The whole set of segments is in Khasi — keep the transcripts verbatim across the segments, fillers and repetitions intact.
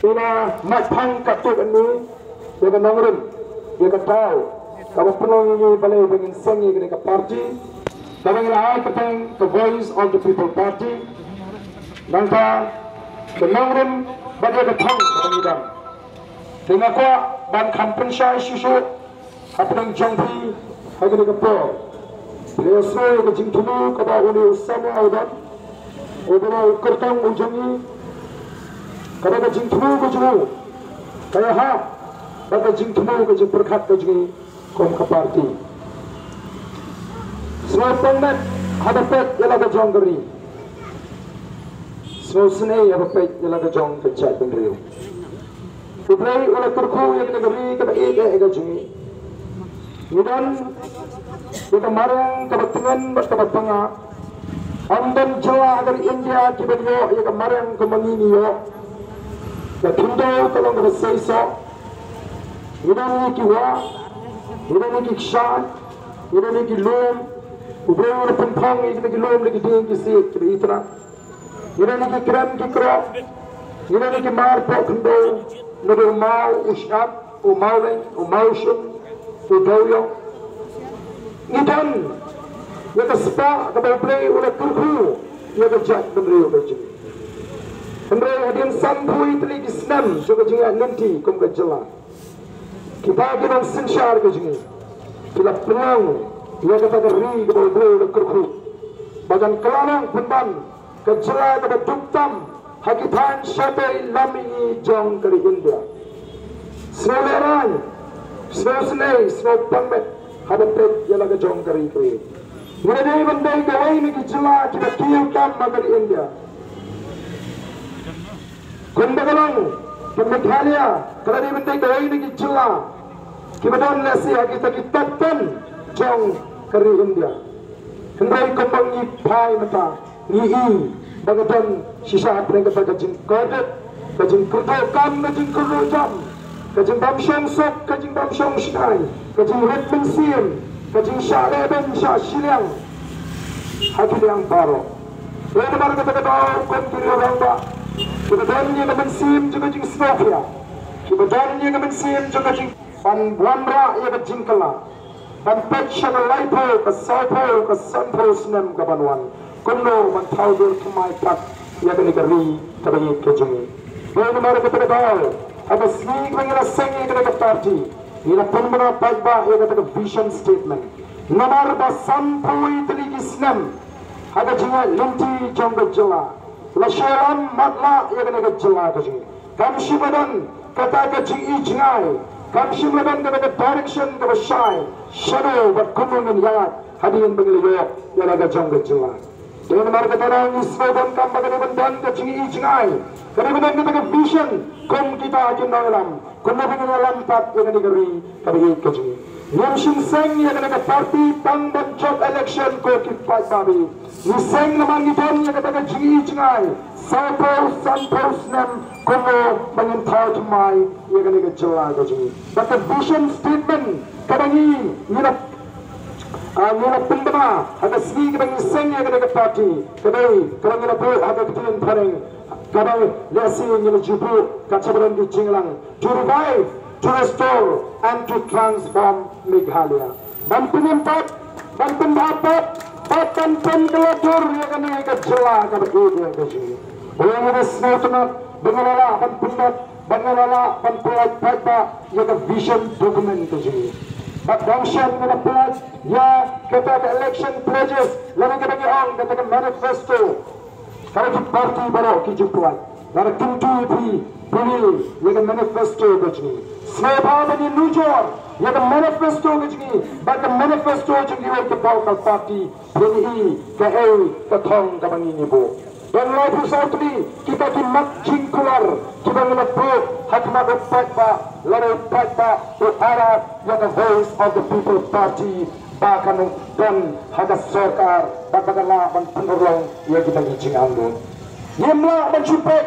Ïa la mad phang katto katne ïa ka nongrim, ïa ka daw kaba pynlong ïa ngi balei ba ngin seng ïa kane ka party, kaba ngi la ai kyrteng ka Voice of the People Party. Nangta ka nongrim bad ïa ka thong kaba ngi don. Te nga kwah ban kham pynshai shuh shuh hapdeng jong phi ha kane ka por. Phi la ïohsngew ïa ka jingthmu kaba une u samla u don, uba u kyrtong u jong ngi, kaba ka jingthmu ka jong u ka ïahap bad ka jingthmu ka jingpyrkhat ka jong ngi kum ka party. Sngewthuh met haba peit ïa la ka jong ka ri. Sngewsynei haba peit ïa la ka jong ka jaitbynriew. U Blei u la kyrkhu ïa kane ka ri kaba ïeit eh ka jong ngi. Ngi don ïa ka mariang kaba tngen bad kaba tanga. Ym don jylla ha ka ri India kiba ïoh ïa ka mariang kumba ngi ngi ïoh. Ka khyndew ka long kaba seisoh. Ngi don ïa ki wah, ngi don ïa ki kshaid, ngi don ïa ki lum. U Blei u la pynphong ïa kita ki lum da ki dieng ki siej kiba itynnad. Ngi don ïa ki krem ki krok, ngi don ïa ki mar pok khyndew, ngi don u maw, u shyiap, u mawleiñ, u mawshun, u dewïong. Ngi don ïa ka spah kaba U Blei u la kyrkhu ïa ka jaitbynriew ka jong ngi. Hynrei hadien sanphew tylli ki snem jong ka jingïaid lynti kum ka jylla, kita ki nongsynshar ka jong ngi ki la pynlong ïa kata ka ri kaba U Blei u la kyrkhu ba kan kylla nang pynban ka jylla kaba duk tam ha ki thaiñ shatei lam mihngi jong ka ri India. Sngewlehraiñ, sngewsynei, sngewpang met haba peit ïa la ka jong ka ri ka ri. Ngi la dei ban dei kawei na ki jylla kiba kiew tam ha ka ri India. Kumba ka long, ka Meghalaya ka la dei ban dei kawei na ki jylla kiba don lehse ha kita ki top ten jong ka ri India. Hynrei kumba ngi phai mynta, ngi i ba ka don shisha hapdeng kata ka jingkordit, ka jingkyrduh kam, ka jingkyrduh jam, ka jingbym shong suk, ka jingbym shong shngaiñ, ka jingrit mynsiem, ka jingshah lehbeiñ shah shiliang ha ki liang baroh. Dei namar kata ka daw kum ki rangbah kiba don ïa ka mynsiem jong ka jingsngewkhia, kiba don ïa ka mynsiem jong ka jing ban wanrah ïa ka jingkylla, ban peit sha ka laiphew, ka sawphew, ka sanphew snem kaban wan, kumno ban thaw dur thymmai pat ïa kane ka ri kaba ïeit ka jong ngi. Dei namar kata ka daw, ha ka sngi kaba ngi la seng ïa kane ka party, ngi la pynbna paidbah ïa kata ka vision statement. Namar ba sanphew tylli ki snem ha ka jingïaid lynti jong ka jylla, la shu ïalam matlah ïa kane ka jylla ka jong ngi. Kam shym la don kata ka jingi jngai, kam shym la don kata ka direction kaba shai, shano bad kumno ngin ïaid hadien ba ngi la ïoh ïa la ka jong ka jylla. Dei namar kata ngi sngewdonkam ba ka dei ban don ka jingi jngai, ka dei ban don kata ka vision kum kita ki nongïalam, kumno ba ngin ïalam pat ïa kane ka ri kaba ïeit ka jong ngi. Ngim shym seng ïa kane ka party tang ban jop election ko ki paidbah. Ngi seng namar ngi don ïa kata ka jingi jngai, sawphew sanphew snem kumno ba ngin thaw thymmai ïa kane ka jylla ka jong ngi. Bad ka vision statement kaba ngi, ngi la, ah, ngi la pynbna ha ka sngi kaba ngi seng ïa kane ka party, ka dei kaba ngi la buh ha ka ktien phareng, kaba lehse ngi la ju buh kat shaba don ki jingïalang: to revive, to restore and to transform Meghalaya. Ban pynïeng pat, ban pynbha pat, bad ban pynkylla dur ïa kane ka jylla kaba ïeit ïa ka jong ngi. Ïa ngi da sngewtynnat ba ngi la lah ban pynbha, ba ngi la lah ban pynlait paidbah ïa ka vision document ka jong ngi. Bad dang shen ngi la pynlait ïa kata ka election pledges, lane kaba ngi ong kata ka manifesto. Kaba ki party baroh ki ju pynlait. Lada kyntu ïa phi, pule ïa ka manifesto ka jong ngi. Sngewbha ba ngin nujor ïa ka manifesto ka jong ngi bad ka manifesto jong kiwei ki political party, phin i kaei ka thong kaba ngin ïa buh. Don laiphew saw tylli kita ki mat jingkular kiba ngi la buh ha khmat u paidbah, lada u paidbah u ailad ïa ka Voice of the People Party, ba kan don ha ka sorkar bad ba kan lah ban pynurlong ïa kita ki jingangnud. Ngim lah ban shu peit,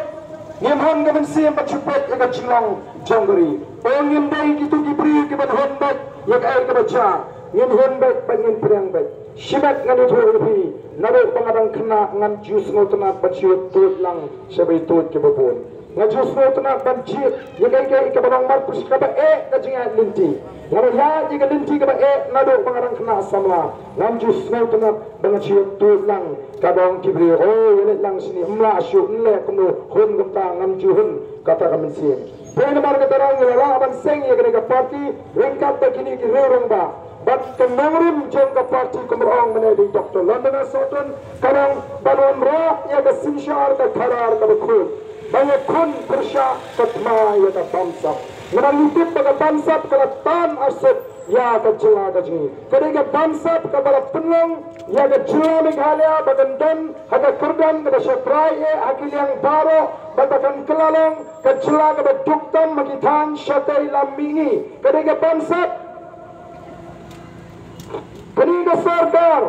ngim hon ka mynsiem ban shu peit ïa ka jinglong jong ka ri. Ngim dei kito ki briew kiban hon beit ïa kaei kaba jia. Ngin hon beit bad ngin pdiang beit. Shimet ngan ïathuh ïa phi, naduh ba nga dang khynnah ngan ju sngewtynnat ban shu tuid lang sha ba ïa tuid kiba bun. Nga ju sngewtynnat ban jied ïa kaei kaei kaba long marpyrshah kaba eh ka jingïaid lynti. Nga la ïaid ïa ka lynti kaba eh naduh ba nga dang khynnah samla. Ngam ju sngewtynnat ba nga jied tuid lang. Ka dong ki briew, oh, ïa leit lang shane, ym lah shuh, ym leh kumno, hun kumta, ngam ju hun, kata ka mynsiem. Phi namar kata ruh ngi la lah ban seng ïa kane ka party ryngkat bad kine ki riew rangbah. Bad ka nongrim jong ka party kumba ong mynne dei Doctor London Sohtun, ka long ban wanrah ïa ka synshar ka khadar kaba khuid. Ba ïakhun pyrshah ka thma ïa ka bamsap. Namar ngi tip ba ka bamsap ka la tan arsut ïa ka jylla ka jong ngi. Ka dei ka bamsap kaba la pynlong ïa ka jylla Meghalaya ba kan don ha ka kyrdan kaba sha trai eh ha ki liang baroh, bad ba kan kylla long ka jylla kaba duk tam ha ki thaiñ shatei lam mihngi. Ka dei ka bamsap. Kane ka sorkar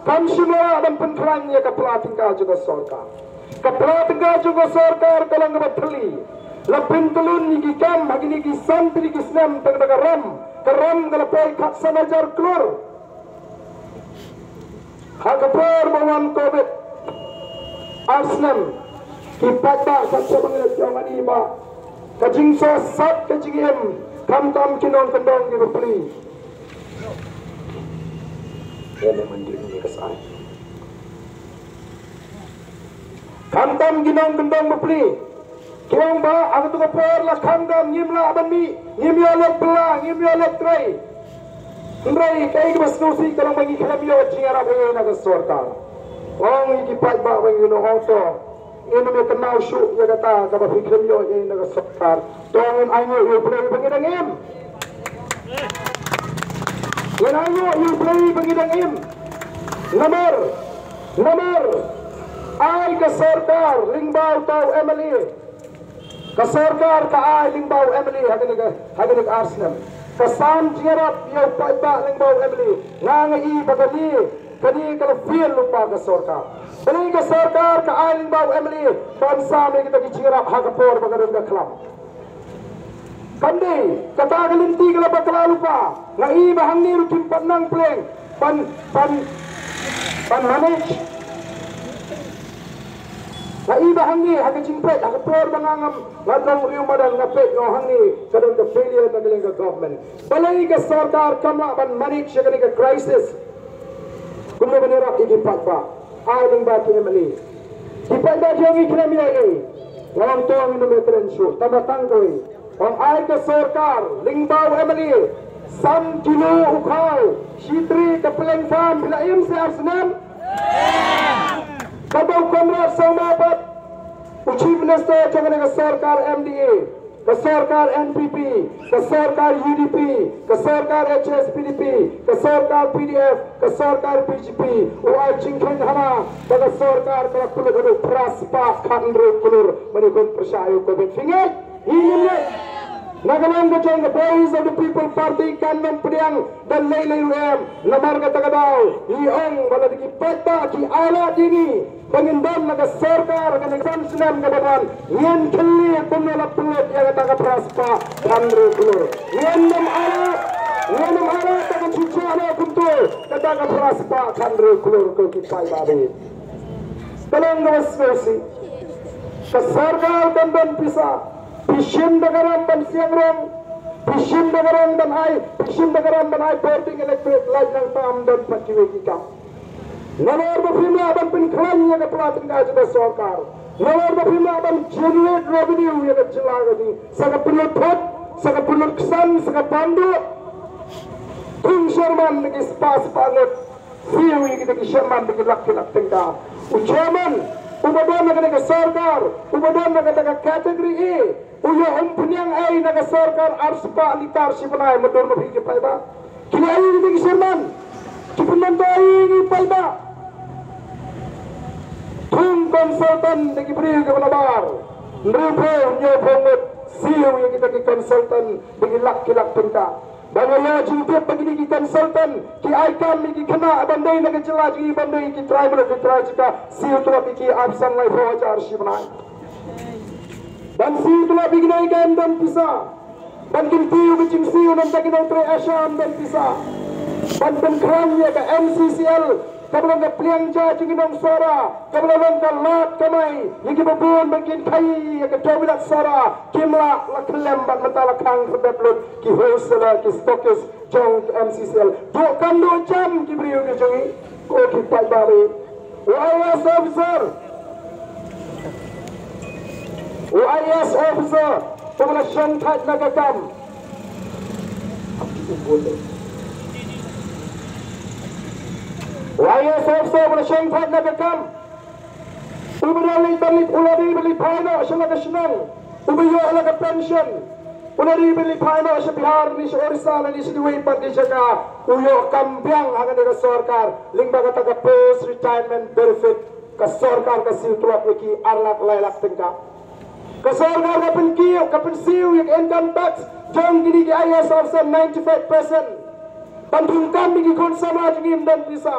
kam shym la lah ban pynkhlaiñ ïa ka pla tyngka jong ka sorkar. Ka pla tyngka jong ka sorkar ka long kaba thylli. La pyntyllun ïa ki kam ha kine ki san tylli ki snem tang da ka ram. Ka ram ka la poi khatsan hajar klur. Ha ka por ba wan Covid ar snem, ki paidbah, kata ba ngi la ong ani ba ka jingsngewsih ka jingim, khamtam ki nongkyndong ki bapli. Khamtam ki nongkyndong bapli. Ki ong ba ha kato ka por la khang dam, ngim lah ban mih, ngim ïoh leit bylla, ngim ïoh leit trei. Hynrei kaei kaba sngewsih ka long ba ngi khlem ïoh jingïarap ei na ka sorkar. Ong ïa ki paidbah ba ngi ong to, ngin ym ïa kynmaw shuh ïa kata kaba phi khlem ïoh ei na ka sorkar. To ngin ainguh ïa U Blei ba ngi dang im. Ngin ainguh ïa U Blei ba ngi dang im. Namar, namar ai ka sorkar lyngba uta u M L A. Ka sorkar ka ai lyngba u M L A ha kane ka, ha kane ka ar snem. Ka sam jingïarap ïa u paidbah lyngba u M L A. Nga nga i ba kane, kane ka la fail lyngba ka sorkar. Balei ka sorkar ka ai lyngba u M L A ban sam ïa kita ki jingïarap ha ka por ba ka don ka khlam? Kam dei, kata ka lynti ka la bakla lypa. Nga i ba hangne ruh kim pat nang pleng ban, ban, ban manage. Nga i ba hangne ha ka jingpeit, ha ka por ba nga ngam, nga long riew madan, nga peit, nga ong hangne ka don ka failure na ka liang ka government. Balei ka sorkar kam lah ban manage ïa kane ka crisis? Kumno ban ïarap ïa ki paidbah? Ai lyngba ki M L A. Ki paidbah jong ngi khlem ïoh ei. Nga ong to ngin ym ïakren shuh, tang ba tang kawei. Ong ai ka sorkar lyngba u M L A san kilo u khaw, shi tray ka Pleng Farm, phi la im sa ar snem? Kaba u Conrad Sangma pat u Chief Minister jong kane ka sorkar M D A, ka sorkar N P P, ka sorkar U D P, ka sorkar H S P D P, ka sorkar P D F, ka sorkar B J P, u ai jingkheiñ hana ba ka sorkar ka la pynlut haduh phra spah khathynriew klur ban ïakhun pyrshah ïa u Covid. Phi ngeit? Ngi ngim ngeit. Na ka liang ka jong ka Voice of the People Party kan ym pdiang da lei lei ruh em. Namar kata ka daw ngi ong ba lada ki paidbah ki ai lad ïa ngi ba ngin don na ka sorkar kane ka san snem kaba wan, ngin kylli kumno la pynlut ïa kata ka phra spah khathynriew klur. Ngin ym ai lad, ngin ym ai lad ba kan shu jah noh kumto kata ka phra spah khathynriew klur, ko ki paidbah. Ka long kaba sngewsih. Ka sorkar kan don pisa. Phi shim da ka ram ban siang rong, phi shim da ka ram ban ai, phi shim da ka ram ban ai bording electric light, nangta ym don pat kiwei ki kam. Nalor ba phim lah ban pynkhlaiñ ïa ka pla tyngka jong ka sorkar, nalor ba phim lah ban generate revenue ïa ka jylla ka jong ngi, sa ka pynlut phut, sa ka pynlut ksan, sa ka pynduh. Thung sherman da ki spah spah ngut. Siew ïa kita ki sherman da ki lak ki lak tyngka. U chairman uba don na kane ka sorkar, uba don na kata ka category A, u ïoh umphniang ei na ka sorkar ar spah litar shi bnai, ma dur ma phi ki paidbah. Ki la ei ïa kita ki sherman, ki pynmynta ei ïa ngi paidbah. Thung consultant da ki briew kiba nabar, hynriewphew hynñiewphew ngut. Siew ïa kita ki consultant da ki lak ki lak tyngka. Ba nga ïoh jingtip ba kine ki consultant ki ai kam ïa ki khynnah ban dei na ka jylla jong ngi, ban dei ki trai muluk, ki trai jaka, siew tulop ïa ki arphew san laiphew hajar shi bnai. Ban siew tulop ïa kine ki kam don pisa. Ban kyntiew ka jingsiew na bynta ki nongtrei ASHA don pisa. Ban pynkhlaiñ ïa ka M C C L Kaba long ka pliang ja jong ki nong Sohra, kaba long ka lad kamai ïa kiba bun ba kin khaii ïa ka dewbilat Sohra, kim lah la khyllem bad mynta la khang khyrdep lut ki wholesaler, ki stockist jong ka M C C L. Duh kam duh jam ki briew ki jong ngi, ko ki paidbah. U I A S officer, u I A S officer uba la shongthait na ka kam. U I A S officer uba la shongthait na ka kam, uba la leit ban leit, u la dei ban leit phai noh sha la ka shnong, uba ïoh la ka pension, u la dei ban leit phai noh sha Bihar ne sha Orissa ne sha kiwei pat ki jaka, u ïoh kam biang ha kane ka sorkar lyngba kata ka post retirement benefit. Ka sorkar ka siew tulop ïa ki ar lak lai lak tyngka. Ka sorkar ka pynkiew, ka pynsiew ïa ka income tax jong kine ki I A S officer ninety-five percent. Ban thung kam ïa ki khun samla jong ngi ym don pisa.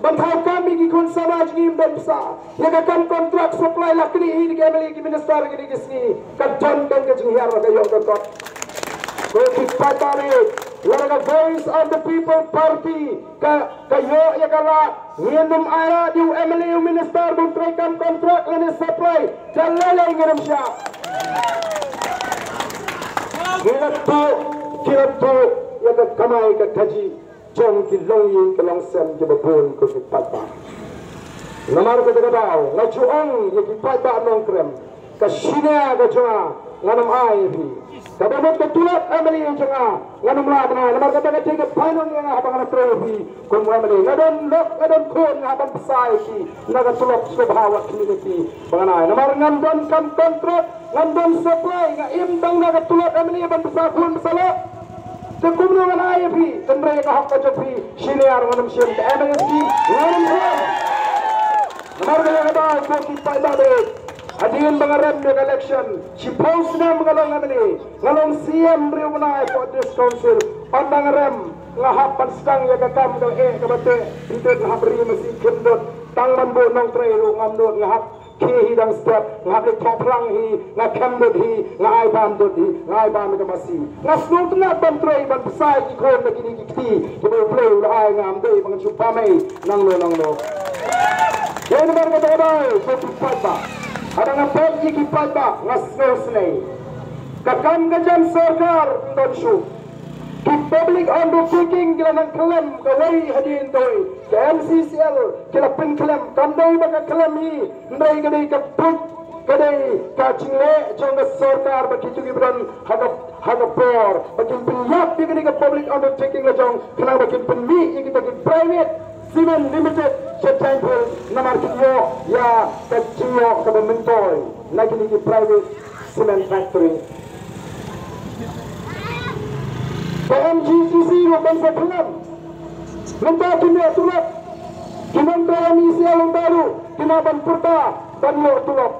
Ban thaw kam ïa ki khun samla jong ngi ym don pisa. Ïa ka kam kontrak supply la knieh hi da ki M L A ki minister kine ki sngi. Ka don kan ka jinghiar ka ïoh ka kot. Ko ki paidbah, lada ka Voice of the People Party ka, ka ïoh ïa ka lad, ngin ym ailad ïa u M L A, u minister ban trei kam kontrak lane supply. Te lei lei ngin ym shah. Ki la tuh, ki la tuh ïa ka kamai ka kajih jong ki longïing ki longsem kiba bun, ko ki paidbah. Namar kata ka daw nga ju ong ïa ki paidbah Nongkrem, ka senior ka jong nga ngan ym ai ïa phi. Kaba mut ka tulop M L A jong nga ngan ym lah ban ai, namar kata ka dei ka bainong ïa nga haba nga la trei ïa phi kum u M L A. Nga don lok, nga don khun, nga hap ban bsa ïa ki na ka tulop sngewbha wat khmih ïa ki ba ngan ai. Namar ngan don kam kontrak, ngan don supply, nga im tang na ka tulop M L A ban bsa khun bsa lok. Te kumno ngan ai ïa phi? Hynrei ka hok ka jong phi senior ngan ym shim, ka M S P ngan ym shim. Namar kata ka daw, ko ki paidbah, hadien ba nga rem ïa ka election, shiphew snem nga long M L A, nga long C M hynriew bnai for this council. Ynda nga rem, nga hap ban sdang ïa ka kam ka eh kaba teh, pynthut, nga hap ri masi khim dud, tang ban buh nongtrei ruh ngam nud, nga hap khie hi dang step, nga hap leit thoh phlang hi, nga khem dud hi, nga ai bam dud hi, nga ai bam ïa ka masi. Nga sngewtynnat ban trei ban bsa ïa ki khun na kine ki kti kiba U Blei u la ai, ngam dei ba ngan shu bam ei nangno nangno. Dei namar kata ka daw, ko ki paidbah, haba nga peit ïa ki paidbah nga sngewsynei. Ka kam ka jam sorkar ym don shuh. Ki public undertaking ki la nang khlem kawei hadien kawei. Ka M C C L ki la pynkhlem, kam dei ba ka khlem hi, hynrei ka dei ka put, ka dei ka jingleh jong ka sorkar ba kito kiba don ha ka, ha ka por ba kin pynïap ïa kane ka public undertaking la jong, khnang ba kin pynmih ïa kita ki private cement limited sha Jainpur, namar kin ïoh ïa ka jingïoh kaba myntoi na kine ki private cement factory. Ka M G C C ruh ban sa khlem, mynta kim ïoh tulop. Ki nongtrei M C C L mynta ruh ki nang ban pyrta ban ïoh tulop.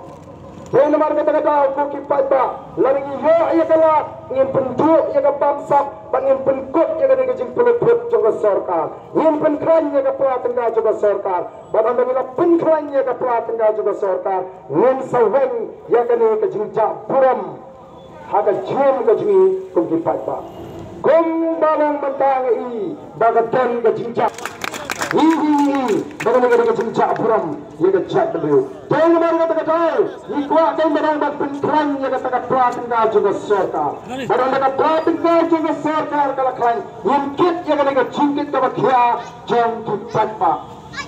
Dei namar kata ka daw, ko ki paidbah, lada ngi ïoh ïa ka lad, ngin pynduh ïa ka bamsap bad ngin pynkut ïa kane ka jingpynlut phut jong ka sorkar. Ngin pynkhlaiñ ïa ka pla tyngka jong ka sorkar. Bad ynda ngi la pynkhlaiñ ïa ka pla tyngka jong ka sorkar, ngin sa weng ïa kane ka jingjah burom ha ka jingim ka jong ngi kum ki paidbah. Kumba long mynta nga i ba ka don ka jingjah, ngi i ba ka don ka jingjah burom ïa ka jaitbynriew. Dei namar kata ka daw ngi kwah kein ba dang ban pynkhlaiñ ïa kata ka pla tyngka jong ka sorkar. Ba dang ka pla tyngka jong ka sorkar ka la khlaiñ, ngin kit ïa kane ka jingkit kaba khia jong ki paidbah.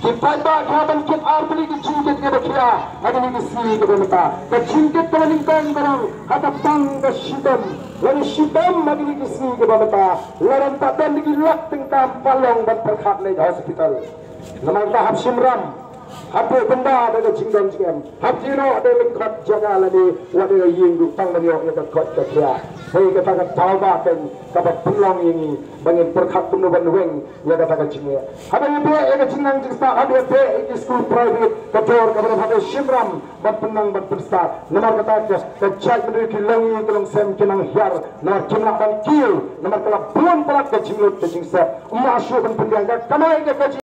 Ki paidbah ki hap ban kit ar tylli ki jingkit kiba khia ha kine ki sngi kiba mynta. Ka jingkit kaba nyngkong ka long ha ka pang ka shitom. Lane shitom ha kine ki sngi kiba mynta. Lada ym pat don da ki lak tyngka ym pat long ban pyrkhat leit hospital. Namar kata hap shim ram, hap buh bynda da ka jingdon jingem, hap jngoh da lyngkot jaka lane wat da ka ïing ruh tang ban ïoh ïa ka koit ka khiah. Hei, kata ka daw ba kein kaba pynlong ïa ngi ba ngin pyrkhat kumno ban weng ïa kata ka jingeh. Haba ïa beh ïa ka jingnang jingstad, haba ïa beh ïa ki skul private, ka dor kaba dang haba shim ram ban pynnang ban pynstad. Namar kata ka, ka jaitbynriew ki longïing ki longsem ki nang hiar namar kim lah ban kiew, namar ka la bun palat ka jinglut ka jingset. Ym lah shuh ban pynbiang, ka kamai ka kajih.